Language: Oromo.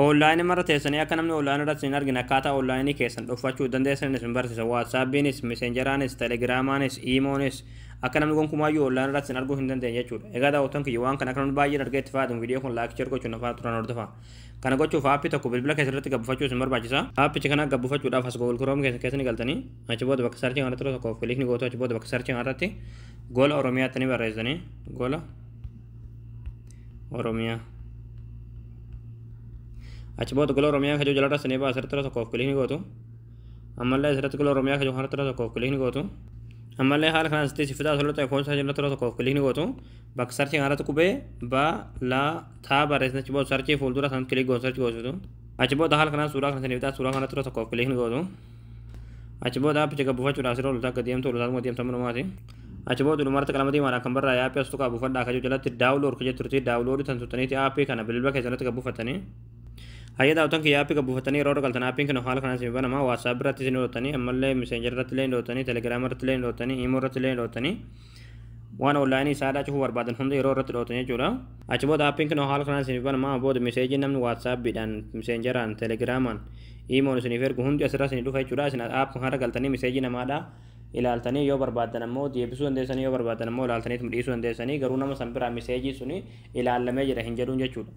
Onlaayinii marra teessanii akka namni onlaayinii irratti hin argine akkaataa onlaayinii keessan dhokfachuu dandeessan isin barsiisa. Waatsaappiinis, Messengeraanis, Telegiraamaanis, Iimoonis akka namni gonkumaayyuu onlaayinii irratti hin arguu hin dandeenye jechuudha. Egaa daawwattoon kiyya, waan kana akka namni baay'een argee itti fayyadamu viidiyoo kun like, share gochuun afaan turan hordofa. Kana gochuuf aappii tokko bilbila keessa irratti gabbuufachuu isin barbaachisa. Aappicha kana gabbuufachuudhaaf as Google Chrome keessa keessa ni galtanii, achi booda bakka searchii kanarratti yeroo tokkoof click ni gootu. Achi booda bakka searchii kanarratti Gola Oromiyaatti ni barreessanii, Gola Oromiyaa. Achi booda Gola Oromiyaa kajoo jalarra sinii ba'a, asirratti yeroo tokkoof click ni gootu. Ammallee asirratti Gola Oromiyaa kajoo kanarratti yeroo tokkoof click ni gootu. Ammallee haala kanaan asitti si fidaa asirratti icon jalatti yeroo tokkoof click ni gootu. Bakka searchii kanarratti qubee ba la taa barreessan, achi booda searchii fuuldura san click gootu, searchii goositu. Achi booda haala kanaan suuraa kana sinii fidaa, suuraa kanarratti yeroo tokkoof click ni gootu. Achi booda aappicha gabbuufachuudhaaf asirra ol akka deemtu ol taatuma deemtu manumaati. Achi booda dhumarratti qalama diimaadhaan kan barraa'e aappii as tuqaa buufadhaa kajoo jalatti download ka jetturti, download tan tuttaniiti aappii kana bilbila keessatti gabbuufattanii. Hayya daawwatan kiyya, aappii gabbuufattanii yeroo galtan aappiin kun haala kanaan isin banama. WhatsApp irratti isin hidhatanii, ammallee Messenger irratti illee hidhatanii, Telegram irratti illee hidhatanii, Imo irratti illee hidhatanii, waan onlaayinii isaadhaa cufuu barbaadan hunda yeroo irratti hidhatan jechuudha. Achi booda aappiin kun haala kanaan isin banama. Booda meseejiin namni Waatsaappiidhaan, Messengeraan, Telegiraamaan, Imoon isiniif ergu hundi asirra isin dhufa jechuudha. Isin aappii kana galtanii meseejii namaadhaa ilaaltanii, yoo barbaadan ammoo deebisuu dandeessanii, yoo barbaadan ammoo ilaaltanii dhiisuu dandeessanii, garuu nama san biraa meseejii suni ilaallamee jira hin jedhuun jechuudha.